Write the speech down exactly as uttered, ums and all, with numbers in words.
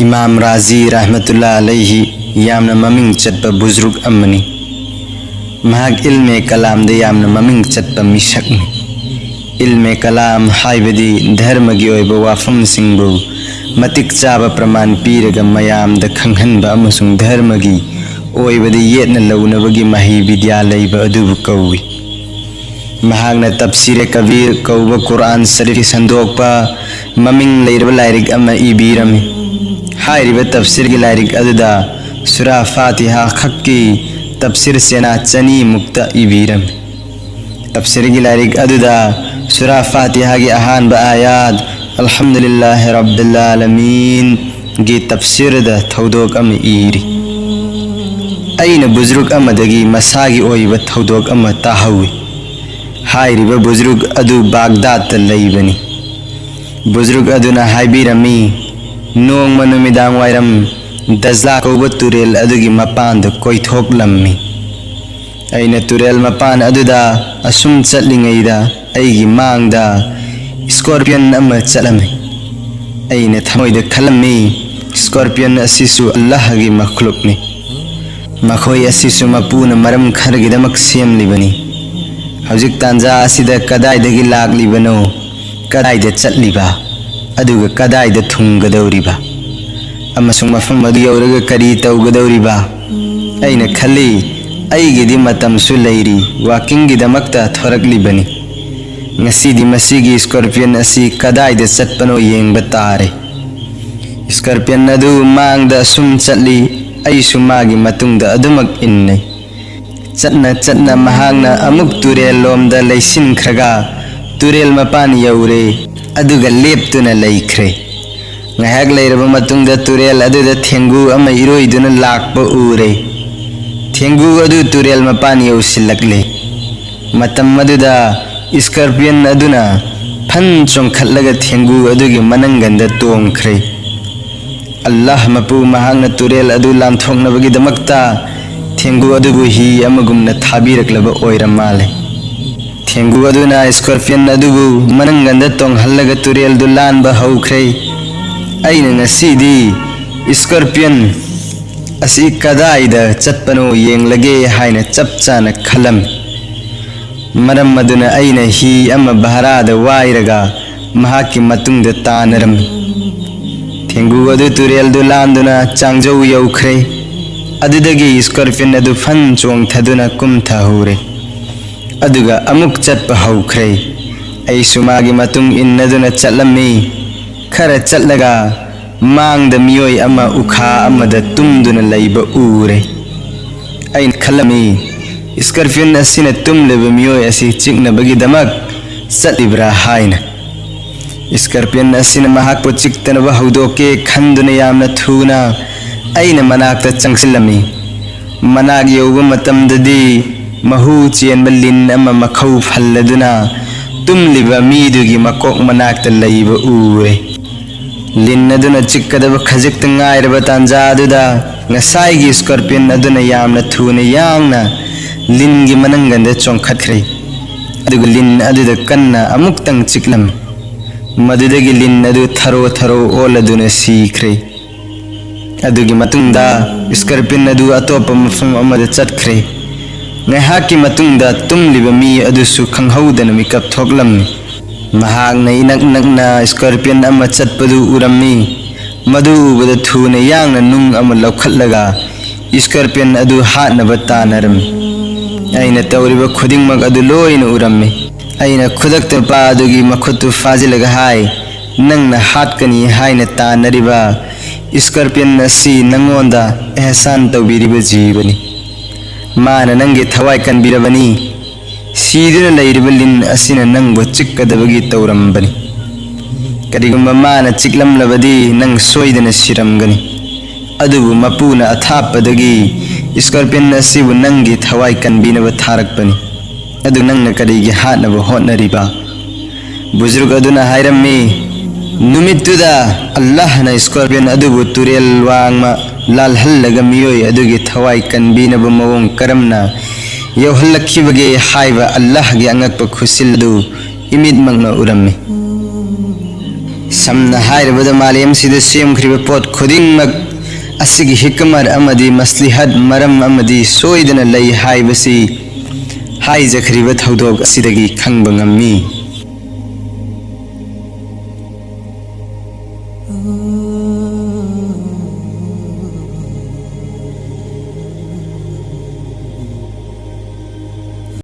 ꯏꯃꯥꯝ ꯔꯥꯖꯤ ꯔꯍꯃꯇꯨꯜꯂꯥ ꯑꯂꯩꯍꯤ ꯌꯥꯝꯅ ꯃꯃꯤꯡ ꯆꯠꯄ ꯕꯨꯖ꯭ꯔꯨꯛ ꯑꯃꯅꯤ꯫ ꯃꯍꯥꯛ ꯏꯜꯃꯦ ꯀꯂꯥꯝꯗ ꯌꯥꯝꯅ ꯃꯃꯤꯡ ꯆꯠꯄ ꯃꯤꯁꯛꯅꯤ꯫ ꯏꯜꯃꯦ ꯀꯂꯥꯝ ꯍꯥꯏꯕꯗꯤ ꯙꯔꯃꯒꯤ ꯑꯣꯏꯕ ꯋꯥꯐꯝꯁꯤꯡꯕꯨ ꯃꯇꯤꯛ ꯆꯥꯕ ꯄ꯭ꯔꯃꯥꯟ ꯄꯤꯔꯒ ꯃꯌꯥꯝꯗ ꯈꯪꯍꯟꯕ ꯑꯃꯁꯨꯡ ꯙꯔꯃꯒꯤ ꯑꯣꯏꯕꯗ ꯌꯦꯠꯅ ꯂꯧꯅꯕꯒꯤ ꯃꯍꯩ ꯕꯤꯗ꯭ꯌꯥ ꯂꯩꯕ ꯑꯗꯨꯕꯨ ꯀꯧꯏ꯫ ꯃꯍꯥꯛꯅ ꯇꯞꯁꯤꯔꯦ ꯀꯕꯤꯔ ꯀꯧꯕ ꯀꯨꯔꯥꯟ ꯁꯔꯤꯐꯀꯤ ꯁꯟꯗꯣꯛꯄ ꯃꯃꯤꯡ ꯂꯩꯔꯕ ꯂꯥꯏꯔꯤꯛ ꯑꯃ ꯏꯕꯤꯔꯝꯃꯤ꯫ ꯍꯥꯏꯔꯤꯕ ꯇꯞꯁꯤꯔꯒꯤ ꯂꯥꯏꯔꯤꯛ ꯑꯗꯨꯗ ꯁꯨꯔꯥ ꯐꯥꯇꯤꯍꯥ ꯈꯛꯀꯤ ꯇꯞꯁꯤꯔ ꯆꯦꯅꯥ ꯆꯅꯤꯃꯨꯛꯇ ꯏꯕꯤꯔꯝꯃꯤ꯫ ꯇꯞꯁꯤꯔꯒꯤ ꯂꯥꯏꯔꯤꯛ ꯑꯗꯨꯗ ꯁꯨꯔꯥ ꯐꯥꯇꯤꯍꯥꯒꯤ ꯑꯍꯥꯟꯕ ꯑꯥꯌꯥꯠ "ꯑꯜꯍꯝꯗꯨꯂꯤꯜꯂꯥꯍꯤ ꯔꯕꯤꯜ ꯑꯥꯂꯃꯤꯟꯒꯤ" ꯇꯞꯁꯤꯔꯗ ꯊꯧꯗꯣꯛ ꯑꯃ ꯏꯔꯤ꯫ ꯑꯩꯅ ꯕꯨꯖ꯭ꯔꯨꯛ ꯑꯃꯗꯒꯤ ꯃꯁꯥꯒꯤ ꯑꯣꯏꯕ ꯊꯧꯗꯣꯛ ꯑꯃ ꯇꯥꯍꯧꯏ꯫ ꯍꯥꯏꯔꯤꯕ ꯕꯨꯖ꯭ꯔꯨꯛ ꯑꯗꯨ ꯕꯥꯒꯗꯥꯗꯇ ꯂꯩꯕꯅꯤ꯫ ꯕꯨꯖ꯭ꯔꯨꯛ ꯑꯗꯨꯅ ꯍꯥꯏꯕꯤꯔꯝꯃꯤ, "ꯅꯣꯡꯃ ꯅꯨꯃꯤꯗꯥꯡ ꯋꯥꯏꯔꯝ ꯗꯖꯂꯥ ꯀꯧꯕ ꯇꯨꯔꯦꯜ ꯑꯗꯨꯒꯤ ꯃꯄꯥꯟꯗ ꯀꯣꯏꯊꯣꯛꯂꯝꯃꯤ꯫ ꯑꯩꯅ ꯇꯨꯔꯦꯜ ꯃꯄꯥꯟ ꯑꯗꯨꯗ ꯑꯁꯨꯝ ꯆꯠꯂꯤꯉꯩꯗ ꯑꯩꯒꯤ ꯃꯥꯡꯗ ꯁ꯭ꯀꯣꯔꯄꯤꯌꯟ ꯑꯃ ꯆꯠꯂꯝꯃꯤ꯫ ꯑꯩꯅ ꯊꯃꯣꯏꯗ ꯈꯜꯂꯝꯃꯤ, ꯁ꯭ꯀꯣꯔꯄꯤꯌꯟ ꯑꯁꯤꯁꯨ ꯑꯜꯂꯥꯍꯒꯤ ꯃꯈꯂꯨꯛꯅꯤ꯫ ꯃꯈꯣꯏ ꯑꯁꯤꯁꯨ ꯃꯄꯨꯅ ꯃꯔꯝ ꯈꯔꯒꯤꯗꯃꯛ ꯁꯦꯝꯂꯤꯕꯅꯤ꯫ ꯍꯧꯖꯤꯛ ꯇꯥꯟꯖꯥ ꯑꯁꯤꯗ ꯀꯗꯥꯏꯗꯒꯤ ꯂꯥꯛꯂꯤꯕꯅꯣ? ꯀꯗꯥꯏꯗ ꯆꯠꯂꯤꯕ? ꯑꯗꯨꯒ ꯀꯗꯥꯏꯗ ꯊꯨꯡꯒꯗꯧꯔꯤꯕ? ꯑꯃꯁꯨꯡ ꯃꯐꯝ ꯑꯗꯨ ꯌꯧꯔꯒ ꯀꯔꯤ ꯇꯧꯒꯗꯧꯔꯤꯕ?" ꯑꯩꯅ ꯈꯜꯂꯤ, "ꯑꯩꯒꯤꯗꯤ ꯃꯇꯝꯁꯨ ꯂꯩꯔꯤ, ꯋꯥꯀꯤꯡꯒꯤꯗꯃꯛꯇ ꯊꯣꯔꯛꯂꯤꯕꯅꯤ꯫ ꯉꯁꯤꯗꯤ ꯃꯁꯤꯒꯤ ꯁ꯭ꯀꯣꯔꯄꯤꯌꯟ ꯑꯁꯤ ꯀꯗꯥꯏꯗ ꯆꯠꯄꯅꯣ ꯌꯦꯡꯕ ꯇꯥꯔꯦ꯫" ꯁ꯭ꯀꯣꯔꯄꯤꯌꯟ ꯑꯗꯨ ꯃꯥꯡꯗ ꯑꯁꯨꯝ ꯆꯠꯂꯤ, ꯑꯩꯁꯨ ꯃꯥꯒꯤ ꯃꯇꯨꯡꯗ ꯑꯗꯨꯃꯛ ꯏꯟꯅꯩ꯫ ꯆꯠꯅ ꯆꯠꯅ ꯃꯍꯥꯛꯅ ꯑꯃꯨꯛ ꯇꯨꯔꯦꯜ ꯂꯣꯝꯗ ꯂꯩꯁꯤꯟꯈ꯭ꯔꯒ ꯇꯨꯔꯦꯜ ꯃꯄꯥꯟ ꯌꯧꯔꯦ, ꯑꯗꯨꯒ ꯂꯦꯞꯇꯨꯅ ꯂꯩꯈ꯭ꯔꯦ꯫ ꯉꯥꯏꯍꯥꯛ ꯂꯩꯔꯕ ꯃꯇꯨꯡꯗ ꯇꯨꯔꯦꯜ ꯑꯗꯨꯗ ꯊꯦꯡꯒꯨ ꯑꯃ ꯏꯔꯣꯏꯗꯨꯅ ꯂꯥꯛꯄ ꯎꯔꯦ꯫ ꯊꯦꯡꯒꯨ ꯑꯗꯨ ꯇꯨꯔꯦꯜ ꯃꯄꯥꯟ ꯌꯧꯁꯤꯜꯂꯛꯂꯦ꯫ ꯃꯇꯝ ꯑꯗꯨꯗ ꯁ꯭ꯀꯣꯔꯄꯤꯌꯟ ꯑꯗꯨꯅ ꯐꯟ ꯆꯣꯡꯈꯠꯂꯒ ꯊꯦꯡꯒꯨ ꯑꯗꯨꯒꯤ ꯃꯅꯪꯒꯟꯗ ꯇꯣꯡꯈ꯭ꯔꯦ꯫ ꯑꯜꯂꯥꯍ ꯃꯄꯨ ꯃꯍꯥꯛꯅ ꯇꯨꯔꯦꯜ ꯑꯗꯨ ꯂꯥꯟꯊꯣꯛꯅꯕꯒꯤꯗꯃꯛꯇ ꯊꯦꯡꯒꯨ ꯑꯗꯨꯕꯨ ꯍꯤ ꯑꯃꯒꯨꯝꯅ ꯊꯥꯕꯤꯔꯛꯂꯕ ꯑꯣꯏꯔ ꯃꯥꯜꯂꯦ꯫ ꯊꯦꯡꯒꯨ ꯑꯗꯨꯅ ꯁ꯭ꯀꯣꯔꯄꯤꯌꯟ ꯑꯗꯨꯕꯨ ꯃꯅꯪꯒꯟꯗ ꯇꯣꯡꯍꯜꯂꯒ ꯇꯨꯔꯦꯜꯗꯨ ꯂꯥꯟꯕ ꯍꯧꯈ꯭ꯔꯦ꯫ ꯑꯩꯅ ꯉꯁꯤꯗꯤ ꯏꯁꯀꯣꯔꯄꯤꯌꯟ ꯑꯁꯤ ꯀꯗꯥꯏꯗ ꯆꯠꯄꯅꯣ ꯌꯦꯡꯂꯒꯦ ꯍꯥꯏꯅ ꯆꯞ ꯆꯥꯅ ꯈꯜꯂꯝꯃꯤ꯫ ꯃꯔꯝ ꯑꯗꯨꯅ ꯑꯩꯅ ꯍꯤ ꯑꯃ ꯚꯥꯔꯥꯗ ꯋꯥꯏꯔꯒ ꯃꯍꯥꯛꯀꯤ ꯃꯇꯨꯡꯗ ꯇꯥꯟꯅꯔꯝꯃꯤ꯫ ꯊꯦꯡꯒꯨ ꯑꯗꯨ ꯇꯨꯔꯦꯜꯗꯨ ꯂꯥꯟꯗꯨꯅ ꯆꯥꯡꯖꯧ ꯌꯧꯈ꯭ꯔꯦ꯫ ꯑꯗꯨꯗꯒꯤ ꯏꯁꯀꯣꯔꯄꯤꯌꯟ ꯑꯗꯨ ꯐꯟ ꯆꯣꯡꯊꯗꯨꯅ ꯀꯨꯝꯊꯍꯧꯔꯦ꯫ ꯑꯗꯨꯒ ꯑꯃꯨꯛ ꯆꯠꯄ ꯍꯧꯈ꯭ꯔꯦ꯫ ꯑꯩꯁꯨ ꯃꯥꯒꯤ ꯃꯇꯨꯡ ꯏꯟꯅꯗꯨꯅ ꯆꯠꯂꯝꯃꯤ꯫ ꯈꯔ ꯆꯠꯂꯒ ꯃꯥꯡꯗ ꯃꯤꯑꯣꯏ ꯑꯃ ꯎꯈꯥ ꯑꯃꯗ ꯇꯨꯝꯗꯨꯅ ꯂꯩꯕ ꯎꯔꯦ꯫ ꯑꯩꯅ ꯈꯜꯂꯝꯃꯤ, ꯏꯁꯀꯣꯔꯄꯤꯌꯟ ꯑꯁꯤꯅ ꯇꯨꯝꯂꯤꯕ ꯃꯤꯑꯣꯏ ꯑꯁꯤ ꯆꯤꯛꯅꯕꯒꯤꯗꯃꯛ ꯆꯠꯂꯤꯕ꯭ꯔꯥ ꯍꯥꯏꯅ꯫ ꯏꯁꯀꯣꯔꯄꯤꯌꯟ ꯑꯁꯤꯅ ꯃꯍꯥꯛꯄꯨ ꯆꯤꯛꯇꯅꯕ ꯍꯧꯗꯣꯛꯀꯦ ꯈꯟꯗꯨꯅ ꯌꯥꯝꯅ ꯊꯨꯅ ꯑꯩꯅ ꯃꯅꯥꯛꯇ ꯆꯪꯁꯤꯜꯂꯝꯃꯤ꯫ ꯃꯅꯥꯛ ꯌꯧꯕ ꯃꯇꯝꯗꯗꯤ ꯃꯍꯨ ꯆꯦꯟꯕ ꯂꯤꯟ ꯑꯃ ꯃꯈꯧ ꯐꯜꯂꯗꯨꯅ ꯇꯨꯝꯂꯤꯕ ꯃꯤꯗꯨꯒꯤ ꯃꯀꯣꯛ ꯃꯅꯥꯛꯇ ꯂꯩꯕ ꯎꯔꯦ꯫ ꯂꯤꯟ ꯑꯗꯨꯅ ꯆꯤꯛꯀꯗꯕ ꯈꯖꯤꯛꯇ ꯉꯥꯏꯔꯕ ꯇꯥꯟꯖꯥ ꯑꯗꯨꯗ ꯉꯁꯥꯏꯒꯤ ꯏꯁꯀꯣꯔꯄꯤꯌꯟ ꯑꯗꯨꯅ ꯌꯥꯝꯅ ꯊꯨꯅ ꯌꯥꯡꯅ ꯂꯤꯟꯒꯤ ꯃꯅꯪꯒꯟꯗ ꯆꯣꯡꯈꯠꯈ꯭ꯔꯦ꯫ ꯑꯗꯨꯒ ꯂꯤꯟ ꯑꯗꯨꯗ ꯀꯟꯅ ꯑꯃꯨꯛꯇꯪ ꯆꯤꯛꯂꯝꯃꯤ꯫ ꯃꯗꯨꯗꯒꯤ ꯂꯤꯟ ꯑꯗꯨ ꯊꯔꯣ ꯊꯔꯣ ꯑꯣꯜꯂꯗꯨꯅ ꯁꯤꯈ꯭ꯔꯦ꯫ ꯑꯗꯨꯒꯤ ꯃꯇꯨꯡꯗ ꯏꯁꯀꯣꯔꯄꯤꯌꯟ ꯑꯗꯨ ꯑꯇꯣꯞꯄ ꯃꯐꯝ ꯑꯃꯗ ꯆꯠꯈ꯭ꯔꯦ꯫ ꯉꯥꯏꯍꯥꯛꯀꯤ ꯃꯇꯨꯡꯗ ꯇꯨꯝꯂꯤꯕ ꯃꯤ ꯑꯗꯨꯁꯨ ꯈꯪꯍꯧꯗꯅ ꯃꯤꯀꯞ ꯊꯣꯛꯂꯝꯃꯤ꯫ ꯃꯍꯥꯛꯅ ꯏꯅꯛ ꯅꯛꯅ ꯏꯁꯀꯣꯔꯄꯤꯌꯟ ꯑꯃ ꯆꯠꯄꯗꯨ ꯎꯔꯝꯃꯤ꯫ ꯃꯗꯨ ꯎꯕꯗ ꯊꯨꯅ ꯌꯥꯡꯅ ꯅꯨꯡ ꯑꯃ ꯂꯧꯈꯠꯂꯒ ꯏꯁꯀꯣꯔꯄꯤꯌꯟ ꯑꯗꯨ ꯍꯥꯠꯅꯕ ꯇꯥꯟꯅꯔꯝꯃꯤ꯫ ꯑꯩꯅ ꯇꯧꯔꯤꯕ ꯈꯨꯗꯤꯡꯃꯛ ꯑꯗꯨ ꯂꯣꯏꯅ ꯎꯔꯝꯃꯤ꯫ ꯑꯩꯅ ꯈꯨꯗꯛꯇ ꯅꯨꯄꯥ ꯑꯗꯨꯒꯤ ꯃꯈꯨꯠꯇꯨ ꯐꯥꯖꯤꯜꯂꯒ ꯍꯥꯏ, "ꯅꯪꯅ ꯍꯥꯠꯀꯅꯤ ꯍꯥꯏꯅ ꯇꯥꯟꯅꯔꯤꯕ ꯏꯁꯀꯣꯔꯄꯤꯌꯟ ꯑꯁꯤ ꯅꯪꯉꯣꯟꯗ ꯑꯦꯍꯁꯥꯟ ꯇꯧꯕꯤꯔꯤꯕ ꯖꯤꯕꯅꯤ꯫ ꯃꯥꯅ ꯅꯪꯒꯤ ꯊꯋꯥꯏ ꯀꯟꯕꯤꯔꯕꯅꯤ꯫ ꯁꯤꯗꯨꯅ ꯂꯩꯔꯤꯕ ꯂꯤꯟ ꯑꯁꯤꯅ ꯅꯪꯕꯨ ꯆꯤꯛꯀꯗꯕꯒꯤ ꯇꯧꯔꯝꯕꯅꯤ꯫ ꯀꯔꯤꯒꯨꯝꯕ ꯃꯥꯅ ꯆꯤꯛꯂꯝꯂꯕꯗꯤ ꯅꯪ ꯁꯣꯏꯗꯅ ꯁꯤꯔꯝꯒꯅꯤ꯫ ꯑꯗꯨꯕꯨ ꯃꯄꯨꯅ ꯑꯊꯥꯞꯄꯗꯒꯤ ꯏꯁꯀꯣꯔꯄꯤꯌꯟ ꯑꯁꯤꯕꯨ ꯅꯪꯒꯤ ꯊꯋꯥꯏ ꯀꯟꯕꯤꯅꯕ ꯊꯥꯔꯛꯄꯅꯤ꯫ ꯑꯗꯨ ꯅꯪꯅ ꯀꯔꯤꯒꯤ ꯍꯥꯠꯅꯕ ꯍꯣꯠꯅꯔꯤꯕ?" ꯕꯨꯖꯨꯔꯒ ꯑꯗꯨꯅ ꯍꯥꯏꯔꯝꯃꯤ, "ꯅꯨꯃꯤꯠꯇꯨꯗ ꯑꯜꯂꯥꯍꯅ ꯏꯁꯀꯣꯔꯄꯤꯌꯟ ꯑꯗꯨꯕꯨ ꯇꯨꯔꯦꯜ ꯋꯥꯡꯃ ꯂꯥꯜꯍꯜꯂꯒ ꯃꯤꯑꯣꯏ ꯑꯗꯨꯒꯤ ꯊꯋꯥꯏ ꯀꯟꯕꯤꯅꯕ ꯃꯑꯣꯡ ꯀꯔꯝꯅ ꯌꯧꯍꯜꯂꯛꯈꯤꯕꯒꯦ ꯍꯥꯏꯕ ꯑꯜꯂꯥꯍꯒꯤ ꯑꯉꯛꯄ ꯈꯨꯠꯁꯤꯜ ꯑꯗꯨ ꯏꯃꯤꯠꯃꯛꯅ ꯎꯔꯝꯃꯤ꯫" ꯁꯝꯅ ꯍꯥꯏꯔꯕꯗ, ꯃꯥꯂꯦꯝꯁꯤꯗ ꯁꯦꯝꯈ꯭ꯔꯤꯕ ꯄꯣꯠ ꯈꯨꯗꯤꯡꯃꯛ ꯑꯁꯤꯒꯤ ꯍꯤꯀꯃꯠ ꯑꯃꯗꯤ ꯃꯁꯂꯤꯍꯠ, ꯃꯔꯝ ꯑꯃꯗꯤ ꯁꯣꯏꯗꯅ ꯂꯩ ꯍꯥꯏꯕꯁꯤ ꯍꯥꯏꯖꯈ꯭ꯔꯤꯕ ꯊꯧꯗꯣꯛ ꯑꯁꯤꯗꯒꯤ ꯈꯪꯕ ꯉꯝꯃꯤ꯫